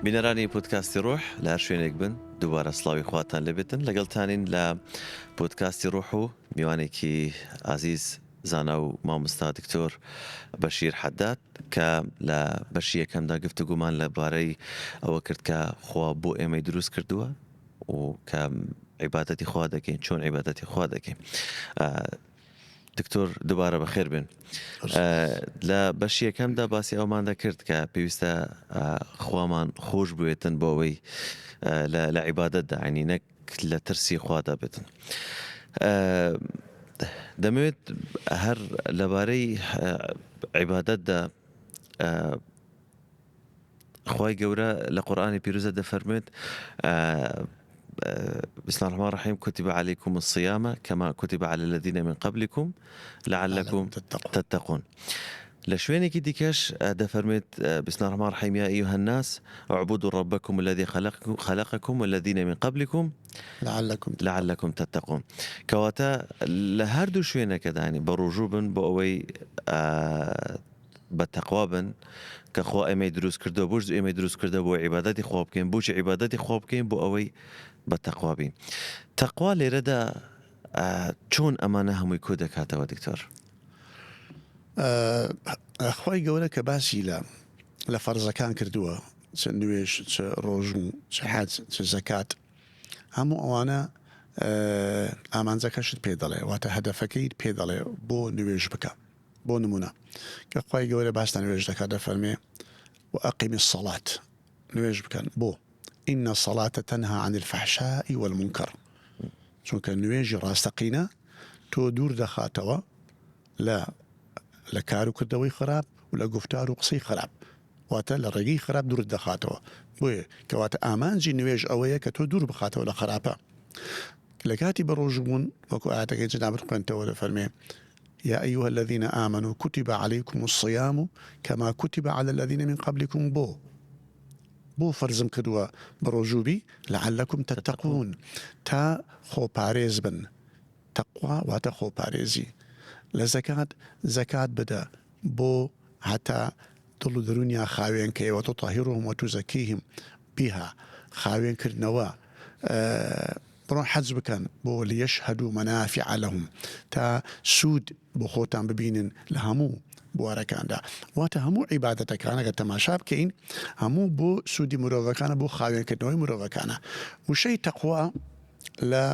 بینەرانی پۆدکاستی ڕۆح لە هەر شوێنێک بن دووبارە سڵاوی خواتان لێبێتن لەگەڵتانین لە پۆدکاستی ڕۆح و میوانێکی ئازیز زانا و مامۆستا دکتۆر بەشیر حەداد کە لە بەشی یەکەمدا گفتوگۆمان لە بارەی ئەوە کرد کە خوا بۆ ئێمەی دروست کردووە و کە عیبادەتی خوا دەکەین چۆن عیبادەتی خوا دەکەین. دکتۆر دوبارە بەخێر بێن. لە بەشی یەکەمدا باسی ئەومان دەکرد کە پێویستە خوامان خۆش بوێتن بۆ ئەوەی لە عیبادەتدا ینی نەک لە ترسی خوادا بێتن. دەمەوێت هەر لەبارەی عیبادەتدا خوای گەورە لە قورئانی پیرۆزە دەفەرموێت بسم الله الرحمن الرحیم كتب عليكم الصيام كما كتب على الذين من قبلكم لعلكم تتقون لە شوێنێکی دیکەش دەفەرمێت بسم الله الرحمن الرحیم يا أيها الناس اعبدوا ربكم الذي خلقكم, خلقكم والذين من قبلكم لعلكم لعلكم تتقون کەواتە لە هەردوو شوێنەکەدانی بە ڕۆژوو بن بۆ ئەوەی بە تەقوا بن کە خوا ئێمەی دروست کردوە بۆش ئێمەی دروست کردە بۆ عیبادەتی خوا بکەین بۆچی عیبادەتی خوا بکەین بۆ ئەوەی بە تەقوا بین تەقوا لێرەدا چۆن ئەمانە هەمووی کۆ دەکاتەوە دکتۆر؟ خوای گەورە کە باسی لە لە فەرزەکان کردووە چ نوێژ چ ڕۆژوو چ حەج چ زەکات هەموو ئەوانە ئامانجەکەشت پێ دەڵێ واتە هەدەفەکەیت پێ دەڵێ بۆ نوێژ بکە بۆ نمونە کە خوای گەورە باس لە نوێژ دەکات دەفەرمێ وأقم الصلاة نوێژ بکەن بۆ إن الصلاة تنهى عن الفحشاء والمنكر چونکە نوێژی ڕاستەقینە تۆ دوور دەخاتەوە لە لە کار و کردەوەی خراپ و لە گفتار و قسەی خراپ واتە لە ڕێگەی خراپ دوورت دەخاتەوە بۆیە کەواتە ئامانجی نوێژ ئەوەیە کە تۆ دوور بخاتەوە لە خراپە لە کاتی بەڕۆژوو بوون وەکو ئایەتەکەی جەنابت خوێندتەوە دەفەرمێ یا ایها الذین آمنوا کتب علیکم الصیام کما کتب علی الذین من قبلکم بۆ بۆ فەرزم کردووە بەڕۆژوو بی لعلکم تتقون تا خۆپارێز بن تەقوا واتە خۆپارێزی لە زەکات زەکات بدە بۆ هەتا دڵ و دەروونیان خاوێن کەی وتطهرهم وتزکیهم بها خاوێن کردنەوە بڕۆن حەج بکەن بۆ لیشهدوا منافع لهم تا سوود بۆ خۆتان ببینن لە هەموو بوارەکاندا واتە هەموو عیبادەتەکان ئەگەر تەماشا بکەین هەموو بۆ سوودی مرۆڤەکانە بۆ خاوێنکردنەوەی مرۆڤەکانە وشەی تەقوا لە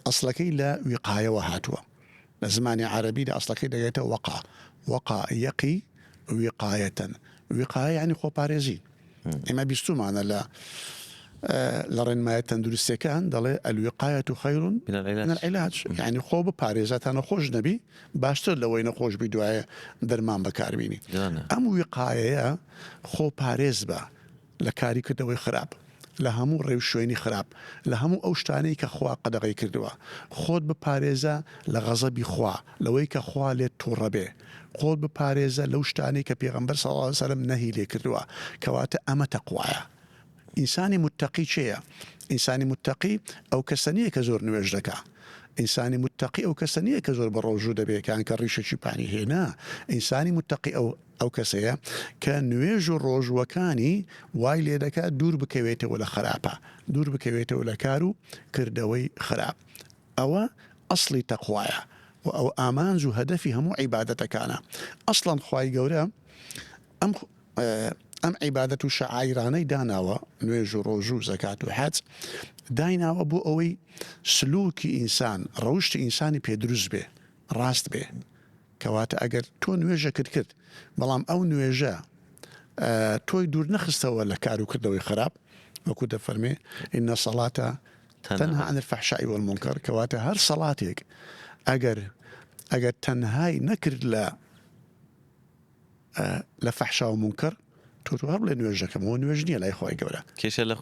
ئەسڵەکەی لە ویقایەوە هاتووە لە زمانی عەرەبیدا ئەسڵەکەی دەگەێتە وەقا وەقا یەقی وقایەتەن وقایە یعنی خۆپارێزی ئێمە بیستومانە لە لە ڕێنمایە تەندروستیەکان دەڵێ الوقایة خیر من العلاج یعنی خۆ بپارێزە تا نەخۆش نەبی باشتر لەوەی نەخۆش بی دوایە دەرمان بەکاربینی ئەم وقایەیە خۆ پارێز بە لە کاری کردەوەی خراپ، لە هەموو ڕێوشوێنی خراپ، لە هەموو ئەو شتانەی کە خوا قەدەغەی کردووە. خۆت بپارێزە لە غەزەبی خوا، لەوەی کە خوا لێت توڕە بێ. خۆت بپارێزە لەو شتانەی کە پێغەمبەر صلی اللە علیە وسلم نەهی لێ کردووە. کەواتە ئەمە تەقوایە. ئینسانی متەقی کێیە؟ ئینسانی متەقی ئەو کەسە نییە کە زۆر نوێژ دەکا. ئینسانی متەقی ئەو کەسە نییە کە زۆر بەڕۆژوو دەبێ یان کە ڕیشێکی پانی هەیە. نا، ئینسانی متەقی ئەو. ئەو کەسەیە کە نوێژ و ڕۆژووەکانی وای لێدەکات دوور بکەوێتەوە لە خراپە، دوور بکەوێتەوە لە کار و کردەوەی خراپ. ئەوە ئەسڵی تەقوایە و ئەوە ئامانج و هەدەفی هەموو عیبادەتەکانە. ئەسڵەن خوای گەورە ئەم ئەم عیبادەت و شەعایرانەی داناوە، نوێژ و ڕۆژوو و زەکات و حەج، دایناوە بۆ ئەوەی سلوکی ئینسان، ڕەوشتی ئینسانی پێ دروست بێ، ڕاست بێ. کەواتە ئەگەر تۆ نوێژەکت کرد بەڵام ئەو نوێژە تۆی دوور نەخستەوە لە کار و کردەوەی خراپ وەکو دەفەرمێ إن الصلاة تنهى عن الفحشاء والمنكر کەواتە هەر سەڵاتێک ئەگەر ئەگەر تەنهای نەکرد لە لە فەحشا و مونکەر تۆ تۆ هەر بڵێ نوێژ دەکەم ئەوە نوێژ نییە لای خوای گەورە. کێشە لە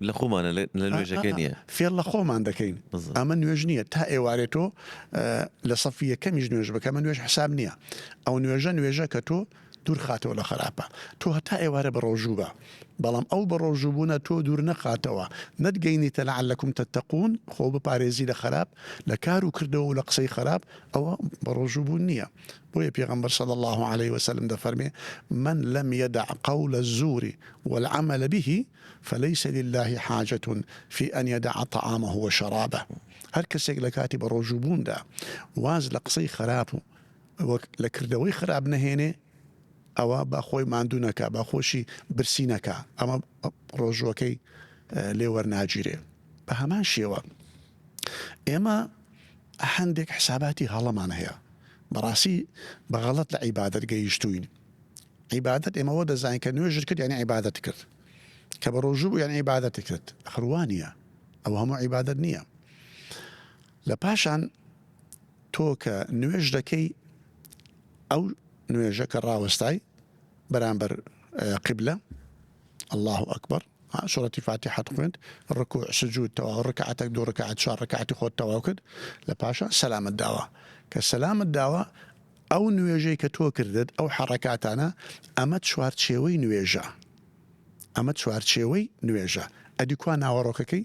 لە خۆمانە لە نوێژەکە نییە. فێڵ لە خۆمان دەکەین ئەمە نوێژ نییە تا ئێوارێ تۆ لە سەفی یەکەمیش نوێژ بکە ئەمە نوێژ حساب نییە ئەو نوێژە نوێژە کە تۆ. دوور خاتەوە لە خراپە. تۆ هەتا ئێوارە بەڕۆژوو بە، بەڵام ئەو بەڕۆژوو بوونە تۆ دوور نەخاتەوە، نەتگەینیتە لعلکم تتقون، خۆ بپارێزی لە خراپ، لە کار و کردەوە و لە قسەی خراپ، ئەوە بەڕۆژوو بوون نییە. بۆیە پێغەمبەر صلی اللە علیە وسلم دەفەرمێ، من لم یدع قول الزور والعمل به فلیس للە حاجە فی ان یدع طعامه وشرابه، هەر کەسێک لە کاتی بەڕۆژوو بووندا واز لە قسەی خراپ و لە کردەوەی خراپ نەهێنێ ئەوە با خۆی ماندوو نەکا، با خۆشی برسی نەکا، ئەمە ڕۆژووەکەی لێ وەرناگیرێ. بە هەمان شێوە ئێمە هەندێک حساباتی هەڵەمان هەیە، بەڕاستی بە غەڵەت لە عیبادەت گەیشتووین. عیبادەت ئێمە وە دەزانین کە نوێژت کرد یانی عیبادەت کرد، کە بە ڕۆژوو بوو یانی عیبادەت کرد. ئەخر وا نییە، ئەوە هەموو عیبادەت نییە. لە پاشان تۆ کە نوێژ دەکەی ئەو نوێژە کە ڕاوەستای بەرامبەر قیبلە اللە اکبر سورەتی فاتیحەت خوێند ڕکوع سجود تەواو ڕکعەتەک دوو ڕکعەت چوار ڕکعەتی خۆت تەواو کرد لە پاشان سەلامت داوە کە سەلامت داوە ئەو نوێژەی کە تۆ کردت ئەو حەڕەکاتانە ئەمە چوارچێوەی نوێژە ئەمە چوارچێوەی نوێژە ئەدی کوا ناوەڕۆکەکەی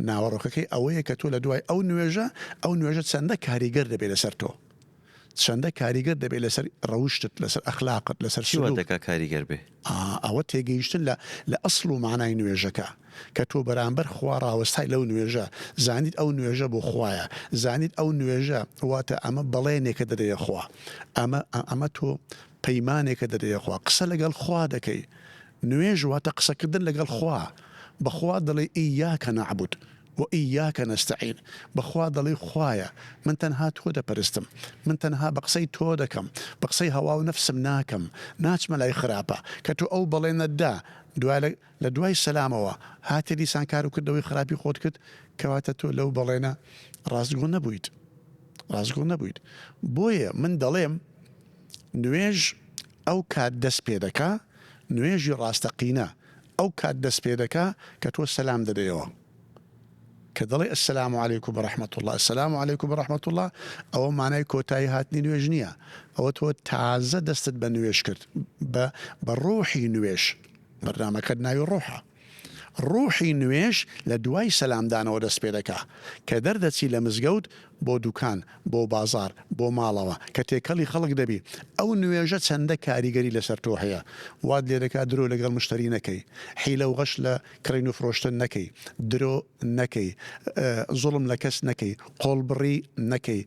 ناوەڕۆکەکەی ئەوەیە کە تۆ لە دوای ئەو نوێژە ئەو نوێژە چەندە کاریگەر دەبێت لەسەر تۆ چەندە کاریگەر دەبێت لەسەر ڕەوشتت، لەسەر ئەخلاقت، لەسەر چی وا سلوکت. دەکا کاریگەر بێ؟ ئا ئەوە تێگەیشتن لە لە ئەسڵ و مانای نوێژەکە، کە تۆ بەرامبەر خوا ڕاوەستای لەو نوێژە، زانیت ئەو نوێژە بۆ خوایە، زانیت ئەو نوێژە واتە ئەمە بەڵێنێکە دەدەیە خوا، ئەمە ئەمە تۆ پەیمانێکە دەدەیە خوا، قسە لەگەڵ خوا دەکەی، نوێژ واتە قسەکردن لەگەڵ خوا، بە خوا دەڵێی ایاک نعبد، وایاک نستعین، بە خوا دەڵێی خوایە من تەنها تۆ دەپەرستم، من تەنها بە قسەی تۆ دەکەم، بە قسەی هەوا و نەفسم ناکەم، ناچمە لای خراپە، کە تۆ ئەو بەڵێنەت دا، دوای لە دوای سەلامەوە هاتیە دیسان کار و کردەوەی خراپی خۆت کرد، کەواتە تۆ لەو بەڵێنە ڕاستگۆ نەبوویت، ڕاستگۆ نەبوویت، بۆیە من دەڵێم نوێژ ئەو کات دەست پێ دەکا، نوێژی ڕاستەقینە ئەو کات دەست پێ دەکا کە تۆ سەلام دەدەیەوە. کە دەڵێی السلام علیکم و رحمە اللە، السلام علیکم و رحمە اللە، ئەوە مانای کۆتایی هاتنی نوێژ نییە، ئەوە تۆ تازە دەستت بە نوێژ کرد، بە بە ڕۆحی نوێژ، بەرنامەکەت ناوی ڕۆحە. ڕۆحی نوێژ لە دوای سەلامدانەوە دەست پێ دەکا، کە دەردەچی لە مزگەوت بۆ دوکان، بۆ بازاڕ، بۆ ماڵەوە، کە تێکەڵی خەڵک دەبی، ئەو نوێژە چەندە کاریگەری لەسەر تۆ هەیە، وات لێ دەکا درۆ لەگەڵ مشتەری نەکەی، حیلە و غەش لە کڕین و فرۆشتن نەکەی، درۆ نەکەی، زوڵم لە کەس نەکەی، قۆڵبڕی نەکەی،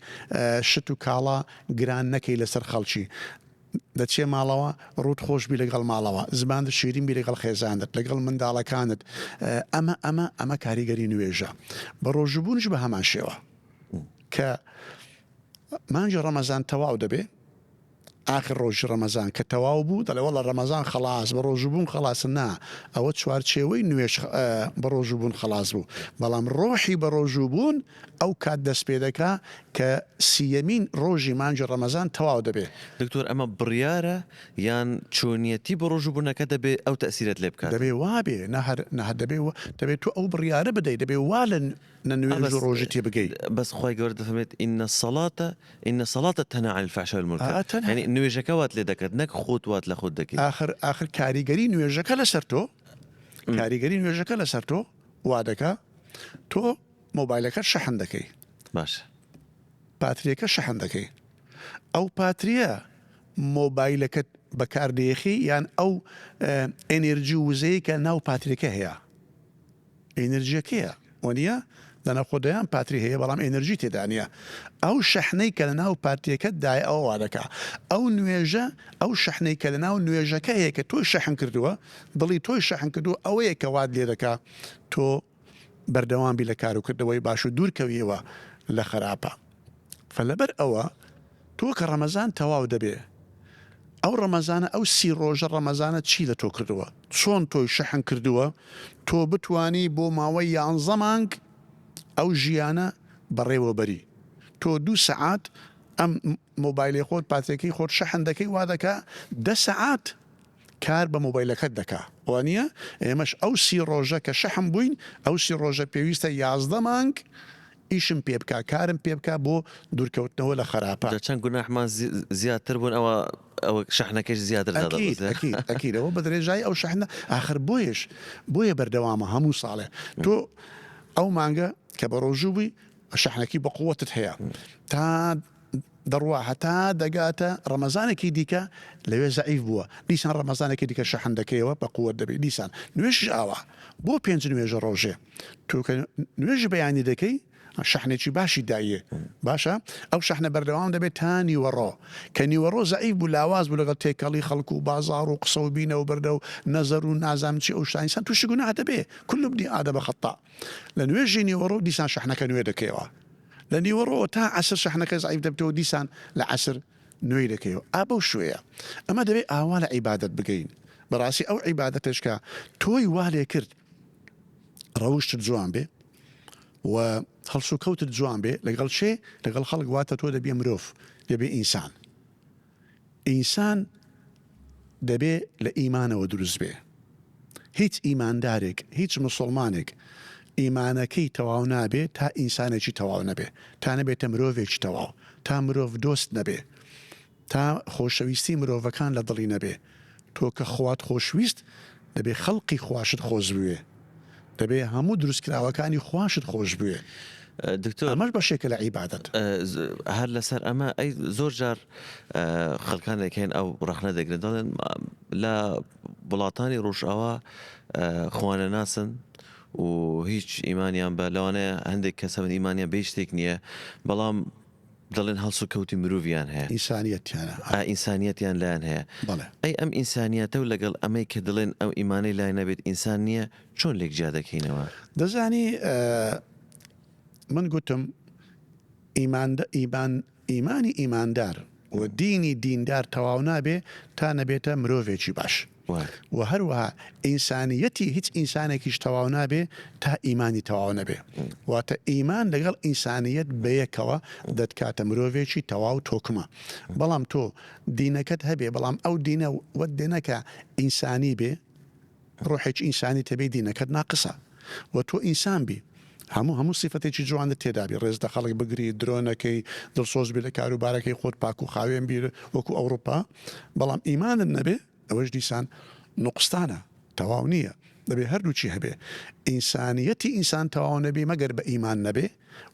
شت و کاڵا گران نەکەی لەسەر خەڵکی، دەچیە ماڵەوە ڕووت خۆش بی لەگەڵ ماڵەوە، زمانت شیرین بی لەگەڵ خێزانت، لەگەڵ منداڵەکانت، ئەمە ئەمە ئەمە کاریگەری نوێژە. بەڕۆژووبوونیش بە هەمان شێوە کە مانگی ڕەمەزان تەواو دەبێ، ئاخر ڕۆژی ڕەمەزان کە تەواو بوو دەڵێ وەڵا ڕەمەزان خەڵاس بە ڕۆژوو بوون خەڵاس نا ئەوە چوارچێوەی نوێژ بە ڕۆژوو بوون خەڵاس بوو بەڵام ڕۆحی بە ڕۆژوو بوون ئەو کات دەست پێ دەکا کە سییەمین ڕۆژی مانگی ڕەمەزان تەواو دەبێ. دکتۆر ئەمە بڕیارە یان چۆنیەتی بە ڕۆژوو بوونەکە دەبێ ئەو تەئسیرەت لێ بکات؟ دەبێ وابێ نا هەر نا هەر دەبێ دەبێ تۆ ئەو بڕیارە بدەی دەبێ وا لە نە نوێژ و ڕۆژی تێبگەی. بەس خوای گەورە دەفەرمێت ان الصلاة ان الصلاة تنهی عن الفحشاء والمنکر ئا تەنها. یانی نوێژەکە وات لێ دەکات نەک خۆت وات لە خۆت دەکەی. ئاخر ئاخر کاریگەری نوێژەکە لەسەر تۆ کاریگەری نوێژەکە لەسەر تۆ وا دەکا تۆ مۆبایلەکەت شەحن دەکەی. باشە. پاتریەکە شەحن دەکەی ئەو پاتریە مۆبایلەکەت بەکار دێخی یان ئەو ئێنێرجی و وزەیە کە ناو پاتریەکە هەیە ئێنرجیەکەیە وەنیە؟ دەنا خۆ دەیان پاتری هەیە بەڵام ئێنرجی تێدا نیە ئەو شەحنەی کە لەناو پاتریەکەت دایە ئەوە وا دەکا ئەو نوێژە ئەو شەحنەی کە لەناو نوێژەکە هەیە کە تۆی شەحن کردووە دڵی تۆی شەحن کردووە ئەوەیە کە وات لێ دەکا تۆ بەردەوام بی لە کاروکردەوەی باش و دوور کەویەوە لە خەراپە فلەبەر ئەوە تۆ کە ڕەمەزان تەواو دەبێ ئەو ڕەمەزانە ئەو سی ڕۆژە ڕەمەزانە چی لە تۆ کردووە چۆن تۆی شەحن کردووە تۆ بتوانی بۆ ماوەی یانزە مانگ ئەو ژیانە بەڕێوە بەری تۆ دوو سەعات ئەم مۆبایلی خۆت پاتریەکەی خۆت شەحن دەکەی وا دەکا دە سەعات کار بە مۆبایلەکەت دەکا وانیە ئێمەش ئەو سی ڕۆژە کە شەحن بووین ئەو سی ڕۆژە پێویستە 11 مانگ. ئیشم پێ بکا کارم پێ بکا بۆ دوورکەوتنەوە لە خەراپە. جا چەند گوناحمان زیاتر بوون ئەوە ئەوە شەحنەکەش زیاتر ئەکید دادەبەزێ. ئەکید ئەکید ئەوە بە درێژایی ئەو شەحنە ئاخر بۆیەش بۆیە بەردەوامە هەموو ساڵێ تۆ ئەو مانگە کە بە ڕۆژوو بووی شەحنەکی بە قوەتت هەیە تا دەڕوا هەتا دەگاتە ڕەمەزانێکی دیکە لەوێ زەعیف بووە دیسان ڕەمەزانێکی دیکە شەحن دەکەیەوە بە قوەت دەبی دیسان نوێژیش ئاوا بۆ پێنج نوێژە ڕۆژێ تۆ کە نوێژی بەیانی دەکەی شەحنێکی باشی دایێ باشە ئەو شەحنە بەردەوام دەبێت تا نیوەڕۆ کە نیوەڕۆ زەعیف بوو لاواز بوو لەگەڵ تێکەڵی خەڵک و بازاڕ و قسە و بینە و بردە و نەزەر و نازانم چی ئەو شتانە ئینسان تووشی گوناه دەبێ کل ابن آدم خطاء لە نوێژی نیوەڕۆ دیسان شەحنەکە نوێ دەکەیەوە لە نیوەڕۆوە تا عەسر شەحنەکە زەعیف دەبتەوە دیسان لە عەسر نوێی دەکەیەوە ئا بەو شوێیە ئەمە دەبێ ئاوا لە عیبادەت بگەین بەڕاستی ئەو عیبادەتەش کە تۆی وا لێ کرد ڕەوشتت جوان بێ و هەڵسوکەوتت جوان بێ لەگەڵ چێ لەگەڵ خەڵک واتە تۆ دەبیە مرۆڤ دەبێ ئینسان ئینسان دەبێ لە ئیمانەوە دروست بێ هیچ ئیماندارێک هیچ مسوڵمانێک ئیمانەکەی تەواو نابێ تا ئینسانێکی تەواو نەبێ تا نەبێتە مرۆڤێکی تەواو تا مرۆڤ دۆست نەبێ تا خۆشەویستی مرۆڤەکان لە دڵی نەبێ تۆ کە خوات خۆشویست دەبێ خەڵقی خواشت خۆش بوێ دەبێ هەموو دروستکراوەکانی خواشت خۆش بوێ دکتۆر ئەمەش بەشێکە لە عیبادەت. هەر لەسەر ئەمە ئەی زۆر جار خەڵکانێک هەن ئەو ڕەخنە دەگرن دەڵێن لە وڵاتانی ڕۆژئاوا خوانەناسن و هیچ ئیمانیان بە لەوانەیە هەندێک کەس هەبن ئیمانیان بە هیچ شتێک نییە بەڵام دەڵێن هەڵسوکەوتی مرۆڤیان هەیە. ئینسانیەتیانە. ئا ئینسانیەتیان لایان هەیە. بەڵێ. ئەی ئەم ئینسانیەتە و لەگەڵ ئەمەی کە دەڵێن ئەو ئیمانەی لای نەبێت ئینسان نییە چۆن لێک جیا دەکەینەوە؟ دەزانی من گوتم ئیمان ئیمان ئیمانی ئیماندار و دینی دیندار تەواو نابێ تا نەبێتە مرۆڤێکی باش. وە هەروەها ئینسانیەتی هیچ ئینسانێکیش تەواو نابێ تا ئیمانی تەواو نەبێ واتە ئیمان لەگەڵ ئینسانیەت بەیەکەوە دەتکاتە مرۆڤێکی تەواو تۆکمە بەڵام تۆ دینەکەت هەبێ بەڵام ئەو دینە وەت دێنەکە ئینسانی بێ ڕۆحێکی ئینسانی تەبێ دینەکەت ناقسە وە تۆ ئینسان بی هەموو هەموو سیفەتێکی جوانت تێدابی ڕێز لە خەڵک بگری درۆ نەکەی دڵسۆز بی لە کاروبارەکەی خۆت پاک و خاوێن بی وەکو ئەوڕوپا بەڵام ئیمانت نەبێ ئەوەش دیسان نوقستانە تەواو نییە دەبێ هەردووکی هەبێ ئینسانیەتی ئینسان تەواو نەبی مەگەر بە ئیمان نەبێ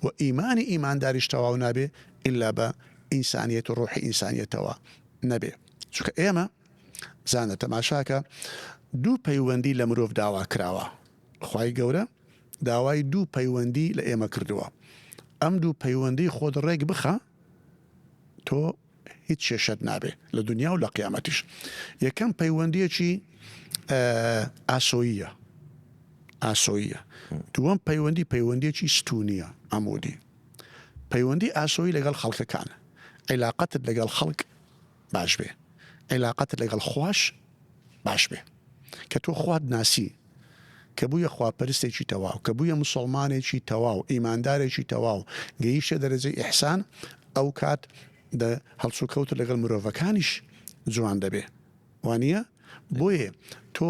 و ئیمانی ئیمانداریش تەواو نابێ ئیلا بە ئینسانیەت و ڕۆحی ئینسانیەتەوە نەبێ چونکە ئێمە بزانە تەماشاکە دوو پەیوەندی لە مرۆڤ داوا کراوە خوای گەورە داوای دوو پەیوەندی لە ئێمە کردووە ئەم دوو پەیوەندی خۆت ڕێک بخە تۆ هیچ کێشەت نابێ لە دنیا و لە قیامەتیش یەکەم پەیوەندیەکی ئاسۆییە ئاسۆییە دووەم پەیوەندی پەیوەندیەکی ستونیە عمودی پەیوەندی ئاسۆیی لەگەڵ خەڵکەکان عیلاقەتت لەگەڵ خەڵک باش بێ عیلاقەتت لەگەڵ خواش باش بێ کە تۆ خوات ناسی کە بوویە خواپەرستێکی تەواو کە بوویە مسوڵمانێکی تەواو ئیماندارێکی تەواو گەیشتە دەرەجەی ئیحسان ئەو کات دە هەڵسوکەوتت لەگەڵ مرۆڤەکانیش جوان دەبێ وانییە بۆیە تۆ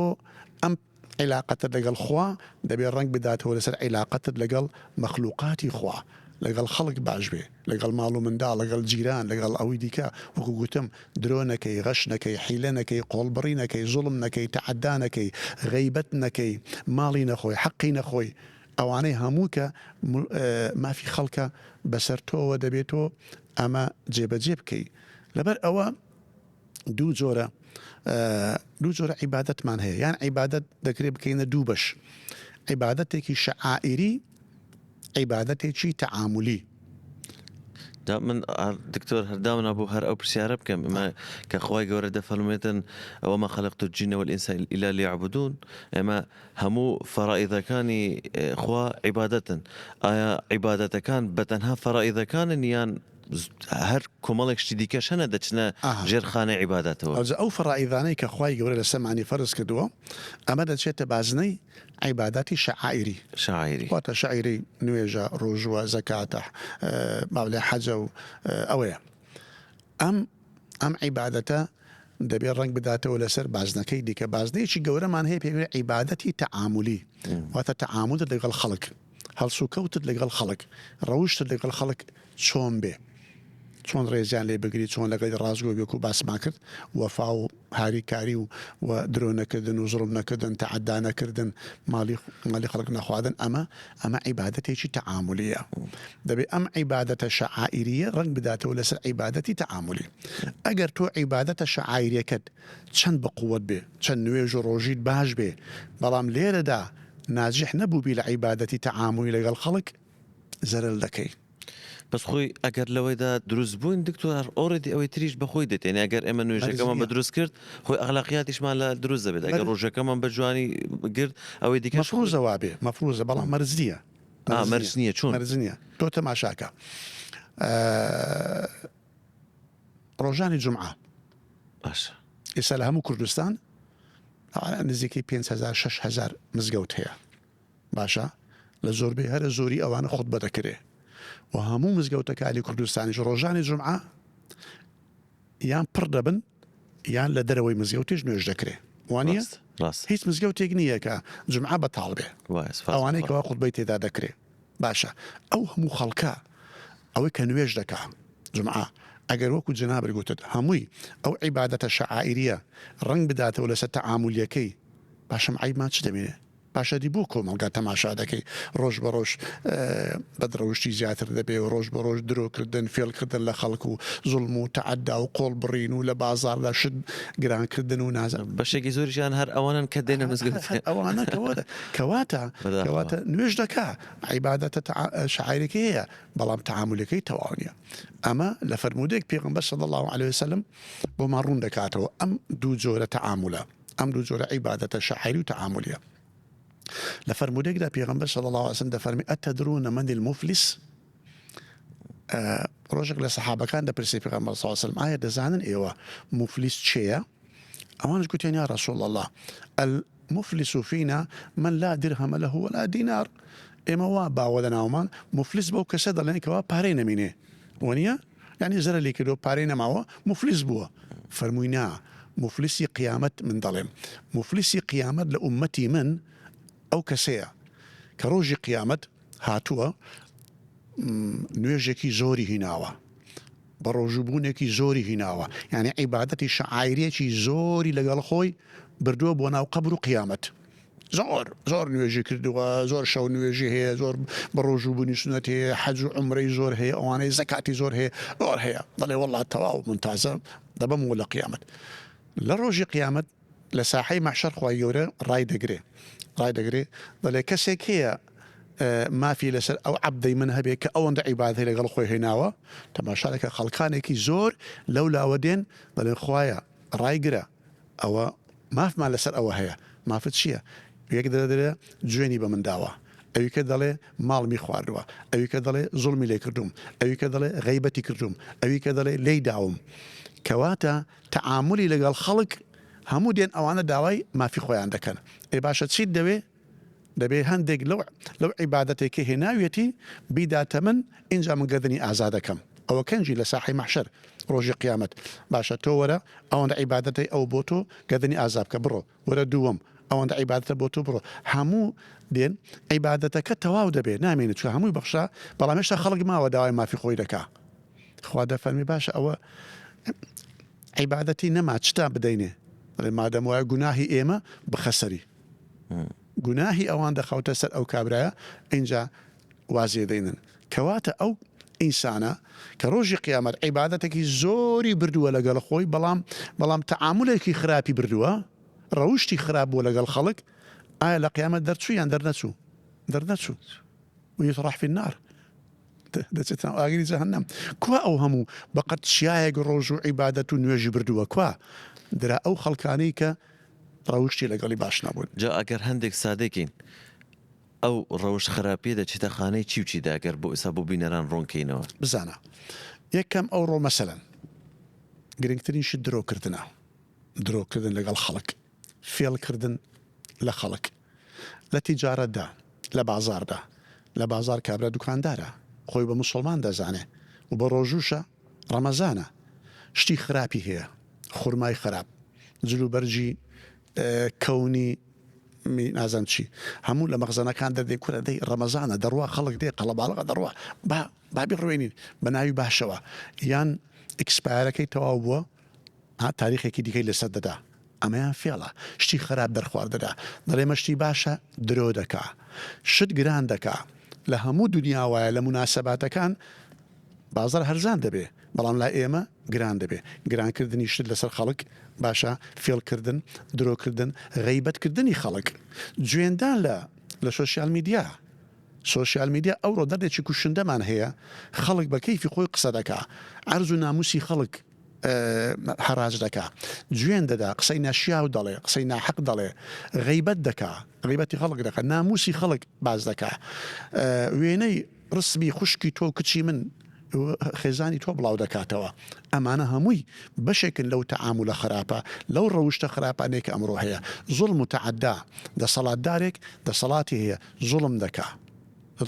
ئەم عیلاقەتت لەگەڵ خوا دەبێ ڕەنگ بداتەوە لەسەر عیلاقەتت لەگەڵ مەخلوقاتی خوا، لەگەڵ خەڵک باش بێ، لەگەڵ ماڵ و منداڵ، لەگەڵ جیران، لەگەڵ ئەوی دیکە، وەکو گوتم درۆ نەکەی، غەش نەکەی، حیلە نەکەی، قۆڵبڕی نەکەی، زوڵم نەکەی، تەعەدا نەکەی، غەیبەت نەکەی، ماڵی نەخۆی، حەقی نەخۆی، ئەوانەی هەموو کە مافی خەڵکە بەسەر تۆوە دەبێ تۆ ئەمە جێبەجێ بکەی. لەبەر ئەوە. دوو جۆرە دوو جۆرە عیبادەتمان هەیە یان عیبادەت دەکرێت بکەینە دوو بەش عیبادەتێکی شەعائیری عیبادەتێکی تەعاملی. جا من دکتۆر هەرداوم نابوو هەر ئەو پرسیارە بکەم ئمە کە خوای گەورە دەفەرموێتن وما خلقت الجن والإنس إلا ليعبدون ئێمە هەموو فەرائیضەکانی خوا عیبادەتن ئایا عیبادەتەکان بە تەنها فەرائیضەکانن یان هەر کۆمەڵێک شتی دیکەش هەنە دەچنە ژێر خانەی عیبادەتەوە. ئەوجا ئەو فەڕائیضانەی کە خوای گەورە لەسەرمانی فەرز کردووە ئەمە دەچێتە بازنەی عیباداتی شەعائیری. شەعائیری. واتە شەعیرەی نوێژە، ڕۆژووە، زەکاتە، با بڵێین حەجە و ئەوەیە. ئەم ئەم عیبادەتە دەبێ ڕەنگ بداتەوە لەسەر بازنەکەی دیکە. بازنەیەکی گەورەمان هەیە پێی عیبادەتی تەعامولی. واتە تەعامولت لەگەڵ خەڵک. هەڵسوکەوتت لەگەڵ خەڵک، ڕەوشتت لەگەڵ خەڵک چۆن بێ، چۆن ڕێزیان لێ بگری، چۆن لەگەڵی ڕاستگۆ بی وەکو باسمان کرد، وەفا و هاریکاری و و درۆ نەکردن و زوڵم نەکردن، تەعەدا نەکردن، ماڵی ماڵی خەڵک نەخواردن، ئەمە ئەمە عیبادەتێکی تەعامولییە. دەبێ ئەم عیبادەتە شەعائیرییە ڕەنگ بداتەوە لەسەر عیبادەتی تەعامولی. ئەگەر تۆ عیبادەتە شەعائیریەکەت چەند بە قوەت بێ، چەند نوێژ و ڕۆژیت باش بێ، بەڵام لێرەدا ناجیح نەبووبی لە عیبادەتی تەعامولی لەگەڵ خەڵک، زەرەر دەکەی. بەس خۆی ئەگەر لەوەیدا دروست بووین دکتۆر هەر already ئەوەی تریش بەخۆی دێت یانی ئەگەر ئێمە مەرج نوێژەکەمان بە نییە. دروست کرد خۆی ئەخلاقیاتیشمان لە دروست دەبێت ئەگەر مەرج. ڕۆژەکەمان بە جوانی گرت ئەوەی دیکەش خۆی. مەفروزە وابێ مەفروزە بەڵام مەرج نییە ئا مەرج مەرج نییە نییە چۆن؟ مەرج نییە تۆ تەماشاکە ڕۆژانی جومعە باشە. ئێستا لە هەموو کوردستان نزیکەی 5000 6000 مزگەوت هەیە باشە لە زۆربەی هەرە زۆری ئەوانە خوتبە دەکرێ و هەموو مزگەوتەکانی کوردستانیش ڕۆژانی جومعە یان پڕ دەبن یان لە دەرەوەی مزگەوتیش نوێژ دەکرێ وانە ڕاست ڕاست هیچ مزگەوتێک نییە کە جومعە بەتاڵ بێ وایە سوپاس بۆ ئەوانەی خوا. کەوا خوتبەی تێدا دەکرێ باشە ئەو هەموو خەڵکە ئەوەی کە نوێژ دەکا جومعە ئەگەر وەکو جەنابت گوتت هەمووی ئەو عیبادەتە شەعائیریە ڕەنگ بداتەوە لەسەر تەعامولیەکەی باشە عەیبمان چ دەمێنێ باشە دی بۆ کۆمەڵگا تەماشا دەکەی ڕۆژ بە ڕۆژ بەدڕەوشتی زیاتر دەبێ و ڕۆژ بە ڕۆژ درۆ کردن فێڵ کردن لە خەڵک و زوڵم و تەعەدا و قۆڵ بڕین و لە بازاڕدا شت گران کردن و نازانم. بەشێکی زۆریشیان هەر ئەوانەن کە دێنە مزگەوت. هەر ئەوانە کەواتە کەواتە بەداخەوە. کەواتە نوێژ دەکا عیبادەتە شەعایرەکەی هەیە بەڵام تەعامولەکەی تەواو نییە. ئەمە لە فەرموودەیەک پێغەمبەر صلی اللە علیە وسلم بۆمان ڕوون دەکاتەوە ئەم دوو جۆرە تەعامولە. ئەم دوو جۆرە عیبادەتە شەعیری و تەعامولیە. لە فەرموودەیەکدا پێغەمبەر صلی اللە علیه وسلم دەفەرمێ ئەتدرون من المفلس ڕۆژێک لە سەحابەکان دەپرسێ پێغەمبەر صلی اللە علیه وسلم ئایا دەزانن ئێوە موفلیس چێیە؟ ئەوانش گوتیان یا رسول الله المفلس فينا من لا درهم له ولا دینار ئێمە وا باوە لە ناومان موفلیس بەو کەسە دەڵێن کەوا پارەی نەمینێ وەنیە؟ یانی زەرەری کردوە پارەی نەماوە موفلیس بووە فەرمووی نا موفلیسی قیامەت من دەڵێم موفلیسی قیامەت لە ئوممەتی من ئەو کەسەیە کە ڕۆژی قیامەت هاتووە نوێژێکی زۆری هیناوە بە ڕۆژووبوونێکی زۆری هیناوە یعنی عیبادەتی شەعایرێکی زۆری لەگەڵ خۆی بردووە بۆ ناو قەبر و قیامەت زۆر زۆر نوێژی کردووە زۆر شەو نوێژی هەیە زۆر بەڕۆژوو بوونی سونەت هەیە حەج و عومرەی زۆر هەیە ئەوانەی زەکاتی زۆر هەیە زۆر هەیە دەڵێ وەڵا تەواو من تازە دەبەمەوە لە قیامەت لە ڕۆژی قیامەت لە ساحەی مەحشەر خوای گەورە ڕای دەگرێ ڕای دەگرێ دەڵێ کەسێک هەیە مافی لەسەر ئەو عەبدەی من هەبێ کە ئەوەندە عیبادەی لەگەڵ خۆی هێناوە تەماشا دەکە خەڵکانێکی زۆر لەو لاوە دێن دەڵێن خوایە ڕایگرە ئەوە مافمان لەسەر ئەوە هەیە. مافت چییە؟ یەک دەڵێ جوێنی بە من داوە، ئەویکە دەڵێ ماڵمی خواردووە، ئەویکە دەڵێ زوڵمی لێ کردووم، ئەویکە دەڵێ غەیبەتی کردووم، ئەویکە دەڵێ لێی داوم. کەواتە تەعامولی لەگەڵ خەڵک هەموو دێن ئەوانە داوای مافی خۆیان دەکەن. ئەی باشە چیت دەوێ؟ دەبێ هەندێک لەو لەو عیبادەتەی کە هێناویەتی بیداتە من ئینجا من گەردنی ئازا دەکەم ئەوە کەنجی لە ساحەی مەحشەر ڕۆژی قیامەت باشە تۆ وەرە ئەوەندە عیبادەتەی ئەو بۆ تۆ گەردنی ئازا بکە بڕۆ وەرە دووەم ئەوەندە عیبادەتە بۆ تۆ بڕۆ هەموو دێن عیبادەتەکە تەواو دەبێ نامێنێت چونکە هەمووی بەخشرا بەڵام هێشتا خەڵک ماوە داوای مافی خۆی دەکا خوا دەفەرمی باشە ئەوە عیبادەتی نەما چتان بدەینێ دەڵێ مادەم وایە گوناهی ئێمە بخە سەری گوناهی ئەوان دەخەوتە سەر ئەو کابرایە ئینجا وازی دەینن کەواتە ئەو ئینسانە کە ڕۆژی قیامەت عیبادەتێکی زۆری بردووە لەگەڵ خۆی بەڵام بەڵام تەعامولێکی خراپی بردووە ڕەوشتی خراپ بووە لەگەڵ خەڵک ئایا لە قیامەت دەرچوو یان دەرنەچوو دەرنەچوو ویطرح فی النار دەچێتە ناو ئاگری جەهەنەم کوا ئەو هەموو بەقەد چیایەک ڕۆژ و عیبادەت و نوێژی بردووە کوا درا ئەو خەڵکانەی کە ڕەوشتی لەگەڵی باش نەبوون. جا ئەگەر هەندێک سادەی کەین ئەو ڕەوشت خراپیە دەچێتە خانەی چی و چیدا گەر بۆ ئێستا بۆ بینەران ڕوون کەینەوە؟ بزانە یەکەم ئەوڕۆ مەسەلەن گرنگترین شت درۆ کردنە درۆ کردن لەگەڵ خەڵک فێڵ کردن لە خەڵک لە تیجارەتدا لە بازاڕدا لە بازاڕ کابرا دوکاندارە خۆی بە موسڵمان دەزانێ و بە ڕۆژووشە ڕەمەزانە شتی خراپی هەیە خورمای خراپ جلوبەرگی کەونی. می نازانم چی هەموو لە مەخزەنەکان دەردێ کورە دەی ڕەمەزانە دەڕوا خەڵک دێ قەڵەباڵغە دەڕوا با با بیڕوێنین بە ناوی باشەوە یان expire ەکەی تەواو بووە ها تاریخێکی دیکەی لەسەر دەدا ئەمەیان فێڵە شتی خراپ دەرخوارد دەدا دەڵێ مە شتی باشە درۆ دەکا شت گران دەکا لە هەموو دنیا وایە لە موناسەباتەکان بازاڕ هەرزان دەبێ بەڵام لای ئێمە گران دەبێ گران کردنی شت لەسەر خەڵک باشە فێڵ کردن درۆ کردن غەیبەت کردنی خەڵک جوێندان لە لە social media social media ئەوڕۆ دەردێکی کوشندەمان هەیە خەڵک بە کەیفی خۆی قسە دەکا عەرز و ناموسی خەڵک هەڕاج دەکا جوێن دەدا قسەی ناشیاو دەڵێ قسەی ناحەق دەڵێ غەیبەت دەکا غەیبەتی خەڵک دەکا ناموسی خەڵک باس دەکا وێنەی ڕسمی خوشکی تۆ کچی من خێزانی تۆ بڵاو دەکاتەوە ئەمانە هەمووی بەشێکن لەو تەعامولە خراپە لەو ڕەوشتە خراپانەی کە ئەمڕۆ هەیە زوڵم و تەعەدا دەسەڵاتدارێک دەسەڵاتی هەیە زوڵم دەکا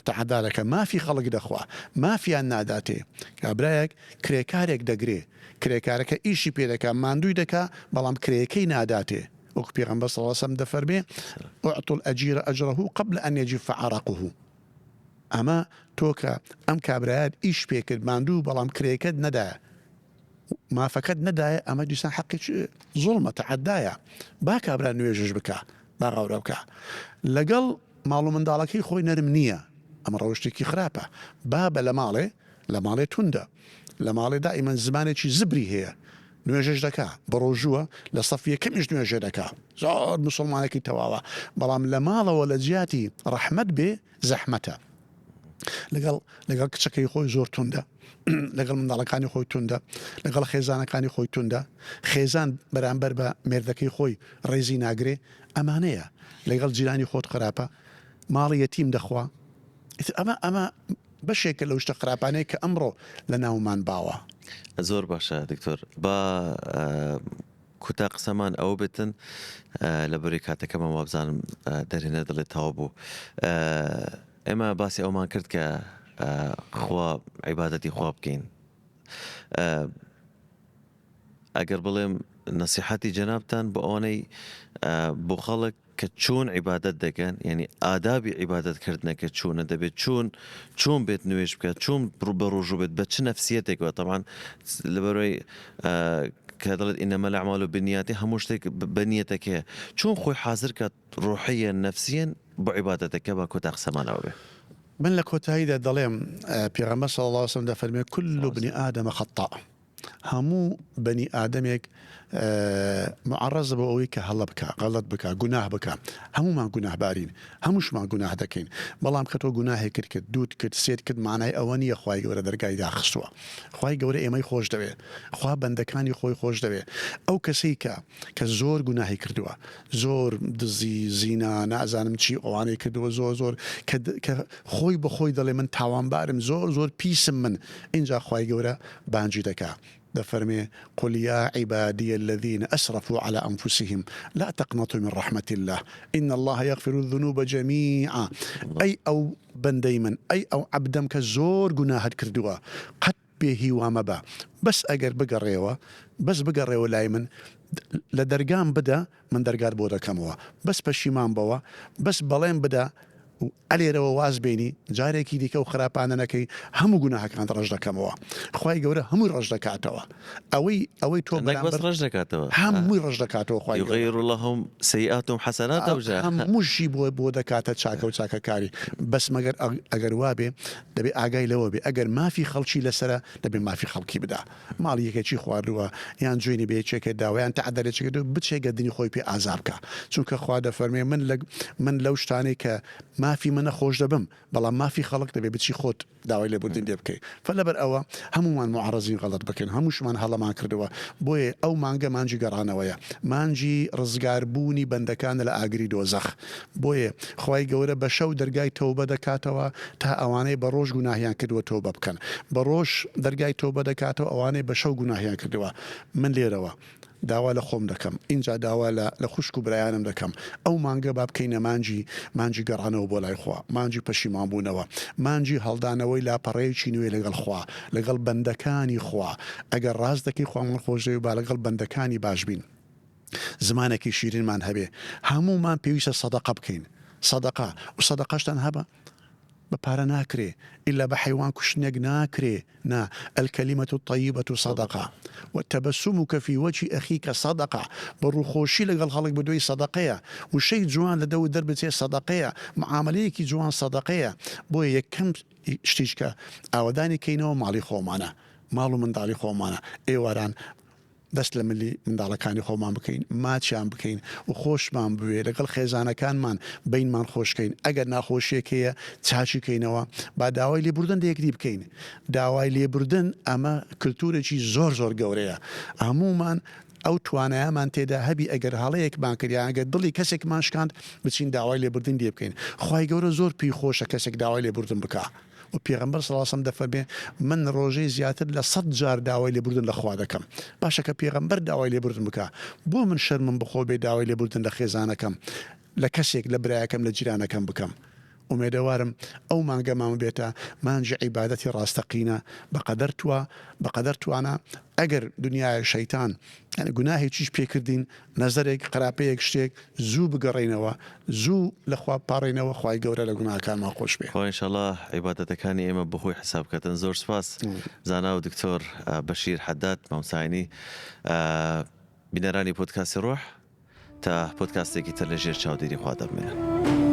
تەعەدا دەکا مافی خەڵک دەخوا مافیان ناداتێ کابرایەک کرێکارێک دەگرێ کرێکارەکە ئیشی پێ دەکا ماندووی دەکا بەڵام کرێیەکەی ناداتێ وەکو پێغەمبەر صلی اللە علیە وسلم دەفەرمێ اعطوا الاجیر اجره قبل ان یجف عرقه ئەمە تۆ کە ئەم کابرایەت ئیش پێ کرد ماندوو بەڵام کرێکەت نەدایە مافەکەت نەدایە ئەمە دیسان حەقی زوڵمە تەعەدایە با کابرا نوێژش بکا با غەورە بکا لەگەڵ ماڵ و منداڵەکەی خۆی نەرم نییە ئەمە ڕەوشتێکی خراپە بابە لە ماڵێ لە ماڵێ توندە لە ماڵێ دائیمەن زمانێکی زبری هەیە نوێژش دەکا بەڕۆژووە لە سەف یەکەمیش نوێژێ دەکا زۆر مسوڵمانێکی تەواوە بەڵام لە ماڵەوە لە جیاتی ڕەحمەت بێ زەحمەتە لەگەڵ لەگەڵ کچەکەی خۆی زۆر توندە لەگەڵ منداڵەکانی خۆی توندە لەگەڵ خێزانەکانی خۆی توندە خێزان بەرامبەر بە مێردەکەی خۆی ڕێزی ناگرێ ئەمانەیە لەگەڵ جیرانی خۆت خراپە ماڵی یەتیم دەخوا ئەمە ئەمە بەشێکە لەو شتە خراپانەی کە ئەمڕۆ لە ناومان باوە. زۆر باشە دکتۆر با کوتا قسەمان ئەوە بێتن لە بەری کاتەکەمان وابزانم دەرهێنەر دەڵێت تەواو بوو ئێمە باسی ئەومان کرد کە خوا عیبادەتی خوا بکەین ئەگەر بڵێم نەسیحەتی جەنابتان بۆ ئەوانەی بۆ خەڵک کە چۆن عیبادەت دەکەن یعنی ئادابی عیبادەت کردنەکە چۆنە دەبێت چۆن چۆن بێت نوێژ بکات چۆن بە ڕۆژوو بێت بە چ نەفسیەتێکەوە تەبعەن لەبەرەوەی کە دەڵێت إنما الأعمال بالنيات هەموو شتێک بە نیەتەکەیە چۆن خۆی حازر کات ڕۆحیەن نەفسیەن بۆ عیبادەتەکە با کۆتا قسەمان ئەوە بێ. من لە کۆتاییدا دەڵێم پێغەمبەر صلی اللە علیە وسلم دەفەرموێ كل ابن آدم خطاء هەموو بەنی ئادەمێک معەڕەزە بۆ ئەوەی کە هەڵە بکا، غەڵەت بکا، گوناه بکا. هەموومان گوناهبارین، هەمووشمان گوناه دەکەین. بەڵام کە تۆ گوناهێکت کرد، دووت کرد، سێت کرد، مانای ئەوە نییە خوای گەورە دەرگای داخستووە. خوای گەورە ئێمەی خۆش دەوێ. خوا بەندەکانی خۆی خۆش دەوێ. ئەو کەسەی کە کە زۆر گوناهی کردووە، زۆر دزی، زینا، نازانم چی ئەوانەی کردووە، زۆر زۆر کە کە خۆی بە خۆی دەڵێ من تاوانبارم، زۆر زۆر پیسم من، ئینجا خوای گەورە بانگی دەکا دەفەرمێ، قل یا عبادی الذین اسرفوا علی انفسهم لا تقنطوا من رحمة اللە ان اللە یغفر الذنوب جمیعا، ئەی ئەو بەندەی من، ئەی ئەو عەبدەم کە زۆر گوناهت کردووە، قەت بێ هیوا مەبە، بەس ئەگەر بگەڕێوە، بەس بگەڕێوە لای من، لە دەرگام بدە، من دەرگات بۆ دەکەمەوە، بەس پەشیمان بەوە، بەس بەڵێن بدە ئەلێرەوە واز بێنی جارێکی دیکە ئەو خراپانە نەکەی هەموو گوناهەکانت ڕەش دەکەمەوە خوای گەورە هەمووی ڕەش دەکاتەوە ئەوەی ئەوەی تۆ نەک بەس ڕەش دەکاتەوە هەمووی ڕەش دەکاتەوە خوای گەورە یغیر لهم سیئاتهم حسنات ئەوجا هەمووشی بۆ بۆ دەکاتە چاکە و چاکەکاری بەس مەگەر ئەگەر وابێ دەبێ ئاگای لەوە بێ ئەگەر مافی خەڵکی لەسەرە دەبێ مافی خەڵکی بدا ماڵی یەکێکی خواردووە یان جوێنی بە یەکێکێ داوە یان تەعدە لە یەکێکێ کردووە بچێ گەردنی خۆی پێ ئازا بکا چونکە خوا دەفەرموێ من لە من لەو شتانەی کە مافی منە خۆش دەبم بەڵام مافی خەڵک دەبێ بچی خۆت داوای لێبوردن لێ بکەی فە لەبەر ئەوە هەموومان موعەڕەزین غەڵەت بکەین هەمووشمان هەڵەمان کردووە بۆیە ئەو مانگە مانگی گەڕانەوەیە مانگی ڕزگار بوونی بەندەکانە لە ئاگری دۆزەخ بۆیە خوای گەورە بە شەو دەرگای تەوبە دەکاتەوە تا ئەوانەی بە ڕۆژ گوناهیان کردووە تەوبە بکەن بە ڕۆژ دەرگای تەوبە دەکاتەوە ئەوانەی بە شەو گوناهیان کردووە من لێرەوە داوا لە خۆم دەکەم ئینجا داوا لە لە خوشک و برایانم دەکەم ئەو مانگە با بکەینە مانگی مانگی گەڕانەوە بۆ لای خوا مانگی پەشیمان بوونەوە مانگی هەڵدانەوەی لاپەڕەیەکی نوێ لەگەڵ خوا لەگەڵ بەندەکانی خوا ئەگەر ڕاست دەکەی خوامان خۆشدەوێ با لەگەڵ بەندەکانی باش بین. زمانێکی شیرینمان هەبێ. هەموومان پێویستە سەدەقە بکەین. سەدەقە و سەدەقەشتان هەبە بە پارە ناکرێ ئیلا بە حەیوان کوشتنێک ناکرێ نا الکلمە الطیبە صدقە و تبسمک فی وجه اخیک صدقە بە ڕووخۆشی لەگەڵ خەڵک بدوێی سەدەقەیە وشەی جوان لە دەوت دەربچێ سەدەقەیە معامەلەیەکی جوان سەدەقەیە بۆیە یەکەم شتیش کە ئاوەدانی کەینەوە ماڵی خۆمانە ماڵ و منداڵی خۆمانە ئێواران دەست لە ملی منداڵەکانی خۆمان بکەین، ماچیان بکەین و خۆشمان بوێ، لەگەڵ خێزانەکانمان بەینمان خۆش کەین، ئەگەر ناخۆشیەک هەیە چاکی کەینەوە، با داوای لێبوردن لە یەکدی بکەین، داوای لێبوردن ئەمە کلتورێکی زۆر زۆر گەورەیە، هەموومان ئەو توانایەمان تێدا هەبی ئەگەر هەڵەیەکمان کرد یان ئەگەر دڵی کەسێکمان شکاند بچین داوای لێبوردن لێ بکەین، خوای گەورە زۆر پێی خۆشە کەسێک داوای لێبوردن بکا. و پێغەمبەر صلی اللە علیە وسلم دەفەرمێ، من ڕۆژێ زیاتر لە سەت جار داوای لێبوردن لە خوا دەکەم. باشە کە پێغەمبەر داوای لێبوردن بکا، بۆ من شەرمم بخۆ بێ داوای لێبوردن لە خێزانەکەم، لە کەسێک، لە برایەکەم، لە جیرانەکەم بکەم؟ ئومێدەوارم ئەو مانگەمان ببێتە مانگی عیبادەتی ڕاستەقینە بەقەدەر توا بەقەدەر توانا، ئەگەر دنیایە شەیتان یانی گوناهێکیش پێکردین نەزەرێک قەراپەیەک شتێک زوو بگەڕێینەوە زوو لە خوا بپاڕێینەوە خوای گەورە لە گوناهەکانمان خۆش بێ. خوا ان شاءاللە عیبادەتەکانی ئێمە بەخۆی حساب کاتن زۆر سوپاس زانا و دکتۆر بەشیر حەداد مامۆستا عەینی بینەرانی پۆدکاستی ڕۆح تا پۆدکاستێکی تر لە ژێر چاودێری خوا دەبمێنن.